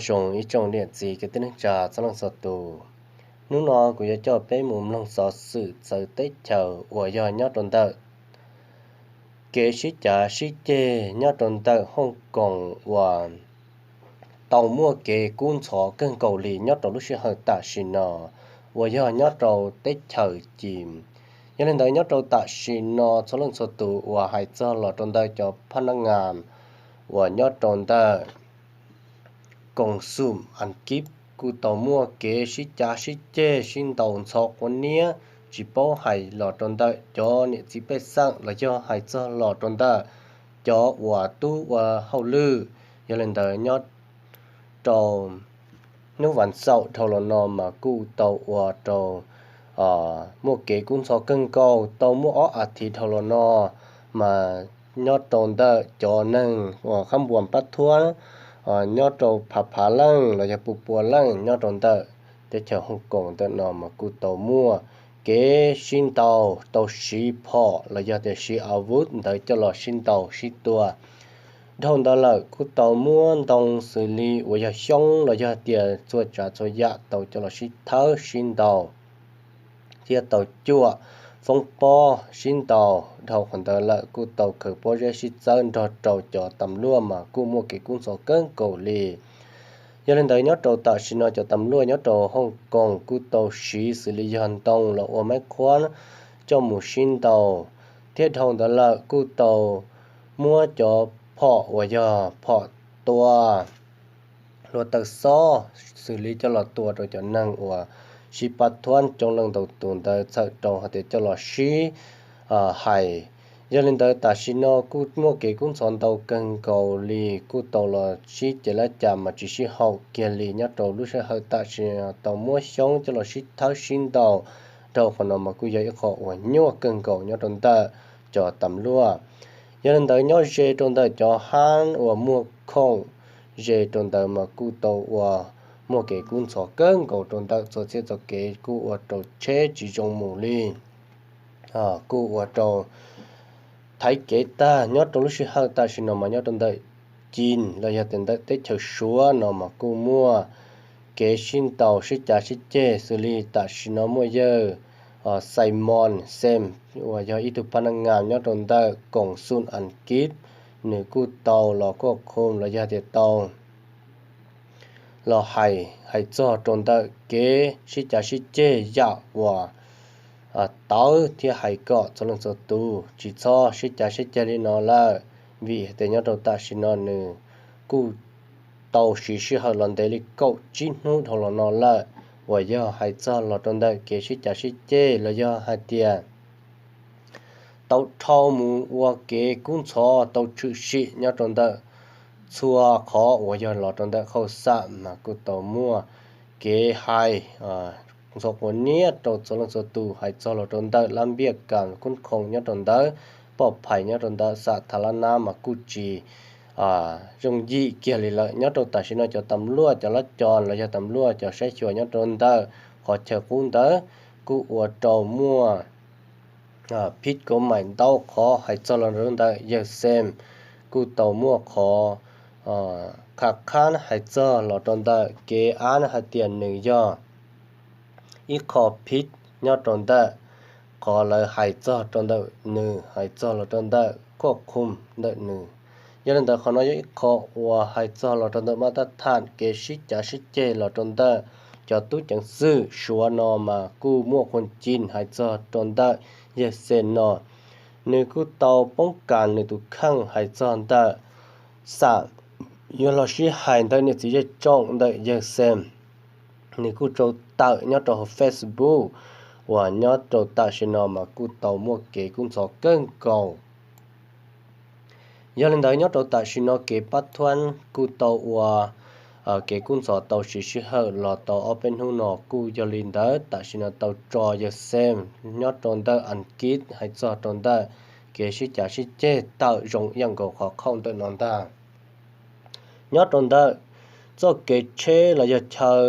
Zoo ib tsoom niam txiv kwv tij neej tsa txhua leej txhua tus, hnub no kuv yuav coj peb mus mloog xov xwm txawv teb chaws uas yog nyob rau ntawm kev sib cav sib ceg nyob rau ntawm Hooj Koom uas tau muaj kev kub ntxhov kawg nkaus li nyob rau lub sij hawm tam sim no uas yog nyob rau teb chaws Cim. Yog li ntawd nyob rau tam sim no txhua leej txhua tus uas hais txog los rau ntawm cov phab nab ngas uas nyob rau ntawm koom xum Ankib kuj tau muaj kev sib cav sib ceg sib ntaus ntxhov quav niab, tsis paub hais los rau ntawm cov niam txiv pej xeem los yog hais txog los rau ntawm cov uas tub ua hauj lwm. Yog li ntawd nyob rau hnub vas xaum dhau los no mas kuj tau ua rau muaj kev kub ntxhov kawg nkaus. Tau muaj ob as thiv dhau los no mas nyob rau ntawm cov neeg uas qab npuas pab thuab nyob rau phav phav leej los yog pua pua leej nyob rau ntawm teb chaws Hooj Koom ntawm no mas kuj tau muaj kev sib ntaus, tau siv phom los yog tias siv a vuv ntawd coj los sib ntaus sib tua. Dhau ntawd lawm kuj tau muab ntoo xws li uas yog xyoob los yog tias txhua tsav txhua yam tau coj los sib thawb sib ntaus, thiab tau cuam foob pob sib ntaus. Dhau qhov ntawd lawm kuj tau khaws pob zeb sib txawb nrog rau cov tas luaj mas kuj muaj kev kub ntxhov kawg nkaus li. Yog li ntawd nyob rau tam sim no cov tas luaj nyob rau Hooj Koom kuj tau siv xws li yog ntoo los ua maiv qhuab coj mus sib ntaus, thiab dhau ntawd lawm kuj tau muab cov phom uas yog phom tua hluav taws xob xws li coj los tua rau cov neeg uas sib pab thuab coob leej ntau tus ntawd txhawm rau hais tias coj los sib hais. Yog li ntawd tam sim no kuj muaj kev kub ntxhov ntau kawg nkaus li, kuj tau los sib ces lab cas mas tsis sib haum kiag li nyob rau lub sij hawm tam sim no tau muab xyoob coj los sib thawb sib ntaus. Dhau qhov no mas kuj yog ib qho uas nyuaj kawg nkaus nyob rau ntawm cov tas luaj. Yog li ntawd nyob ze rau ntawm cov hab uas muag khoom ze rau ntawd mas kuj tau ua muaj kev kub ntxhov kawg nkaus rau ntawm txhua txhia txoj kev, kuj ua rau tsheb tsis zoo mus li, kuj ua rau thaiv kev tag. Nyob rau lub sij hawm tam sim no mas nyob rau ntawm Cim los yog tias ntawm teb chaws Suav no mas kuj muaj kev sib ntaus sib cav sib ceg xws li tam sim no muaj yawg Simon Sem uas yog ib tug phab nab ngas nyob rau ntawm koom xum Ankib, nws kuj tau los kuaj khum los yog tias tau los hais, hais txog rau ntawm kev sib cav sib ceg yam uas tawv thiab hais kom txhua leej txhua tus tsis txhob sib cav sib ceg li no lawm, vim hais tias nyob rau tam sim no nws kuj tau siv sij hawm los ntev li kaum tsib hnub dhau los no lawm, uas yog hais txog los rau ntawm kev sib cav sib ceg los yog hais tias tau dhau mus ua kev kub ntxhov tau tshwm sim nyob rau ntawm txhua qhov uas yog los rau ntawm hauj sam mas kuj tau muaj kev hais ntxhov quav niab rau txhua leej txhua tus, hais txog los rau ntawm lab npiaj kas khoob khoom nyob rau ntawd, poj phais nyob rau ntawm xam tha lab nab mas kuj tsis zoo yim kiag li lawm. Nyob rau tam sim no cov tas luaj cov lab co los yog tas luaj cov saib xyuas nyob rau ntawm qhov chaw qub ntawd kuj ua rau muaj phib kauv maim ntau qhov. Hais txog los rau ntawm yawg Sem kuj tau muaj qhov qha qhab hais txog los rau ntawm kev ab hais tias nws yog ib qho phib nyob rau ntawm qhov lawv hais txog rau ntawm nws, hais txog los rau ntawm kuaj khum ntawm nws. Yog li ntawd qhov no yog ib qho uas hais txog los rau ntawm mab tab thaj kev sib cav sib ceg los rau ntawm cov tub ceev xwm Suav no mas kuj muaj qhua cim hais txog rau ntawm yawg Sem no, nws kuj tau poob kas nws tus kheej hais txog ntawm xam yuav los sib hais ntawm niam txiv zej tsoom ntawm yawg Sem. Nws kuj tau tawm nyob rau hauv Facebook uas nyob rau tam sim no mas kuj tau muaj kev kub ntxhov kawg nkaus. Yog li ntawd nyob rau tam sim no kev pab thuab kuj tau ua kev kub ntxhov tau siv sij hawm los tau ob peb hnub no, kuj yog li ntawd tam sim no tau tso yawg Sem nyob rau ntawm Ankib hais txog rau ntawm kev sib cav sib ceg tawm zoo ib yam nkaus qhov qhaum ntawm no ntag. Nyob rau ntawm txoj kev tsheb los yog chaw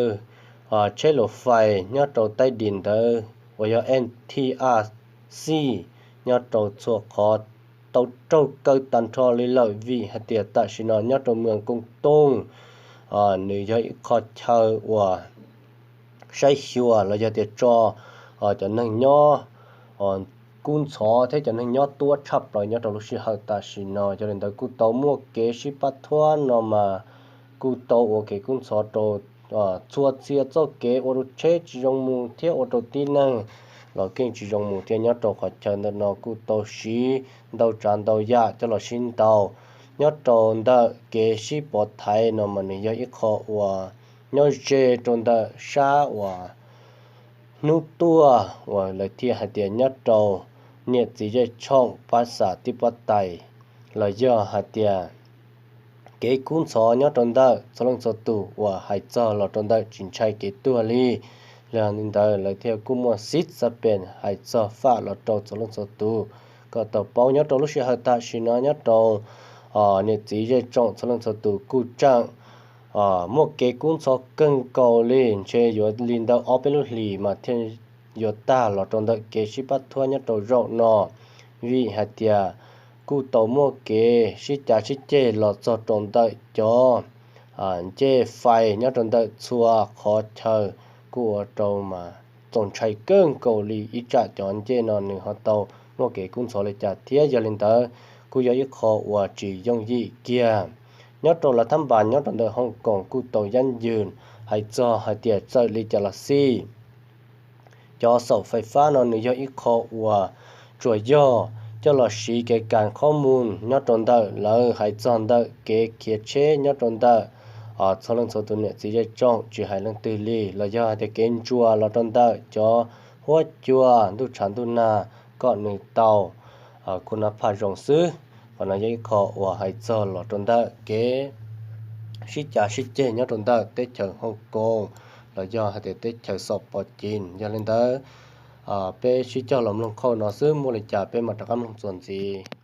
tsheb luv fais nyob rau Taib Dis ntawd uas yog N T R C nyob rau txhua qhov tau raug kaw tag nrho li lawm, vim hais tias tam sim no nyob rau Mws Kooj Tooj nws yog ib qho chaw uas saib xyuas los yog tias tso cov neeg nyob kub ntxhov thiab cov neeg nyob tuab tshaj plaws nyob rau lub sij hawm tam sim no. Yog li ntawd kuj tau muaj kev sib pab thuab no mas kuj tau ua kev kub ntxhov rau txhua txhia txoj kev, ua rau tsheb tsis zoo mus thiab ua rau tib neeg los keej tsis zoo mus thiab. Nyob rau qhov chaw ntawm no kuj tau siv ntau tsav ntau yam coj los sib ntaus. Nyob rau ntawm kev sib pov thaiv no mas nws yog ib qho uas nyob ze rau ntawm sab uas hnub tuaj uas lawv thiaj hais tias nyob rau niam txiv zej tshooj pab xas tib pob tais, los yog hais tias kev kub ntxhov nyob rau ntawm txhua leej txhua tus uas hais txog los rau ntawm tsis ntshai kev tuag li. Los li ntawd lawv thiaj kuj muaj xib xab pes hais txog faj los rau txhua leej txhua tus kom tau paub. Nyob rau lub sij hawm tam sim no nyob rau niam txiv zej tsoom txhua leej txhua tus kuj tseem muaj kev kub ntxhov kawg nkaus li, ntshe yuav li ntawm ob peb lub hlis mas thiaj yuav tag los rau ntawm kev sib pab thuab nyob rau zaum no. Vim hais tias kuj tau muaj kev sib cav sib ceg los txog rau ntawm cov ncej fais nyob rau ntawm txhua qhov chaw, kuj ua rau mas txaus ntshai kawg nkaus li ib tsam cov ncej no nws ho tau muaj kev kub ntxhov li cas thiab. Yog li ntawd kuj yog ib qho uas tsis yooj yim kiag. Nyob rau lav thab npas nyob rau ntawm Hooj Koom kuj tau yab ywg hais txog hais tias txawm li cas los xij, cov xaum fais fab no nws yog ib qho uas tsuas yog coj los siv kev kas qhob mus nyob rau ntawm lawv hais txog ntawm kev khiav tsheb nyob rau ntawm txhua leej txhua tus niam txiv zej tsoom, tsis hais leej twg li, los yog hais tias kev ntsuas los rau ntawm cov huab cua ntuj tshav ntuj nag kom nws tau kuv nab phaj zoo xwb. Qhov no yog ib qho uas hais txog los rau ntawm kev sib cav sib ceg nyob rau ntawm teb chaws Hooj Koom los yog hais tias teb chaws xaum pov cim. Yog li ntawd peb sib cog los mloog qhauj no xwb, muaj li cas peb mam rov qab mloog txuas ntxiv.